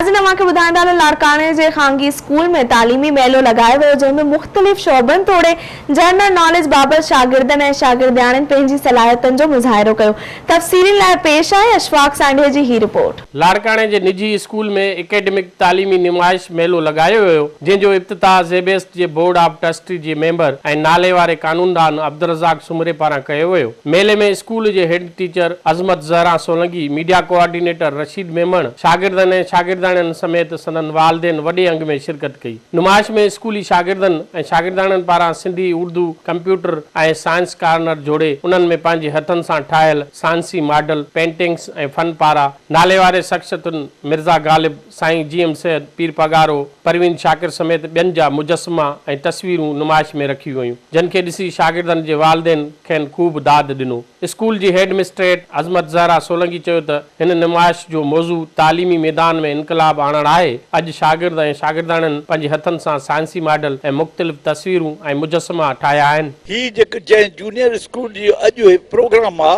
ناظرين اوهان کي ٻڌائيندا هلون لاڙڪاڻي جي خانگي اسڪول ۾ تعليمي ميلو لڳايو ويو جنهن ۾ مختلف شعبن توڙي جنرل ناليج بابت شاگردن ۽ شاگردياڻين پنهنجي صلاحيتن جو مظاهرو ڪيو تفصيلين لاء پيش آهي اشفاق سانڍي جي هي رپورٽ. لاڙڪاڻي جي نجي اسڪول ۾ اڪيڊمڪ تعليمي نمائش ميلو لڳايو ويو جنهن جو افتتاح زيبيسٽ جي بورڊ آف ٽرسٽي جي ميمبر ۽ ناليواري قانوندان عبدالرزاق سومري پاران ڪيو ويو ميلي ۾ اسڪول جي head teacher Azmat Zahra Solangi, media coordinator Rasheed Memon, شاگردن ۽ شاگردياڻين سميت سندن والدين وڏي انگ ۾ شرڪت ڪئي. نمائش ۾ اسڪولي شاگردن ۽ شاگردياڻين پاران Sindhi, Urdu, computer ۽ science corner جوڙي انهن ۾ پنهنجي هٿن سان ٺاهيل سائنسي ماڊل، پينٽنگس ۽ فن پارا، ناليواري شخصيتن مرزا غالب، سائين جي ايم سيد، پير پاڳارو، پروين شاڪر سميت ٻين جا مجسما ۽ تصويرون نمائش ۾ رکيون ويون، جن کي ڏسي شاگردن جي والدين کين خوب داد ڏنو. اسڪول جي هيڊ مسٽريٽ عظمت زهرا سولنگي چيو ته هن نمائش جو موضوع تعليمي ميدان ۾ انقلاب آڻڻ آهي، اڄ شاگرد ۽ شاگردياڻين پنهنجي هٿن سان سائنسي ماڊل ۽ مختلف تصويرون ۽ مجسما ٺاهيا آهن. هي جيڪو جنهن جونيئر اسڪول جي اڄ هي پروگرام آ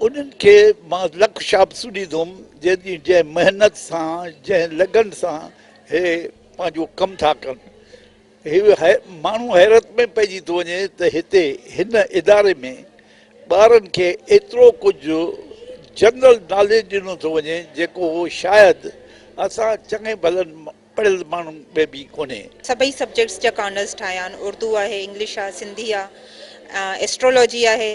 انهن کي مان لک شابسون ڏيندم جنهن جنهن محنت سان جنهن لگن سان هي پنهنجو ڪم ٿا ڪن. هي ماڻهو حيرت ۾ پئجي ٿو وڃي ته هتي هن اداري ۾ ٻارن کي ايترو ڪجهه جنرل ناليج ڏنو ٿو وڃي جيڪو شايد اسان چڱي ڀلن پڙهيل ماڻهن ۾ به ڪونهي. سڀئي سبجيڪٽس جا ڪارنرز ٺاهيا آهن اردو آهي انگلش آهي سنڌي آهي ايسٽرولاجي آهي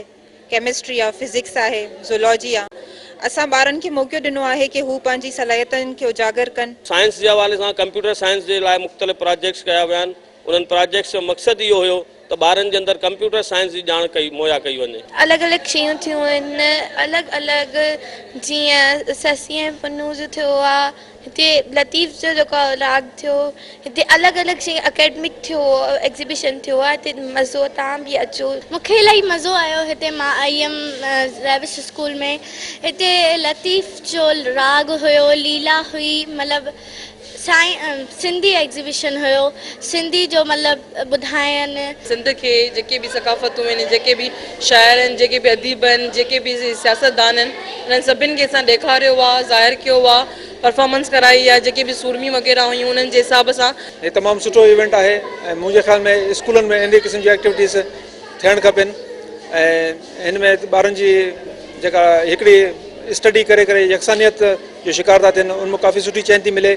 ڪيمسٽري آهي فزڪس آهي زولاجي آهي اسان ٻارن کي موقعو ڏنو آهي ڪي هو پنهنجي صلاحيتن کي اجاگر ڪن. سائنس جي حوالي سان ڪمپيوٽر سائنس جي لاء مختلف پراجيڪٽس ڪيا ويا آهن انهن پراجيڪٽس جو مقصد اهو هيو ته ٻارن جي اندر ڪمپيوٽر سائنس جي ڄاڻ ڪئي مهيا ڪئي وڃي. الڳ الڳ شيون ٿيون آهن الڳ الڳ جيئن سسئي ۽ پنهون جو ٿيو آ هتي لطيف جو جيڪو راڳ ٿيو هتي الڳ الڳ شيون اڪيڊمڪ ٿيو ايگزيبيشن ٿيو آ هتي مزو توهان به اچو. مونکي الاهي مزو آيو هتي مان آئي هيم ريوش اسڪول ۾ هتي لطيف جو راڳ هيو ليلا هئي مطلب سائين سنڌي ايگزيبيشن هيو سنڌي جو مطلب ٻڌاين. سنڌ کي جيڪي به ثقافتون آهن جيڪي به شاعر آهن جيڪي به اديب آهن جيڪي به سياستدان آهن انهن سڀن کي اسان ڏيکاريو آهي ظاهر ڪيو آهي پرفارمنس ڪرائي آهي جيڪي به سورميون وغيره هيون انهن جي حساب سان. هي تمام سٺو ايونٽ آهي ۽ منهنجي خيال ۾ اسڪولن ۾ اهڙي قسم جي ايڪٽيوٽيز ٿيڻ کپن ۽ هن ۾ ٻارن جي جيڪا هڪڙي اسٽڊي ڪري ڪري يڪسانيت جو شڪار ٿا ٿين ان مان ڪافي سٺي چين ٿي ملي.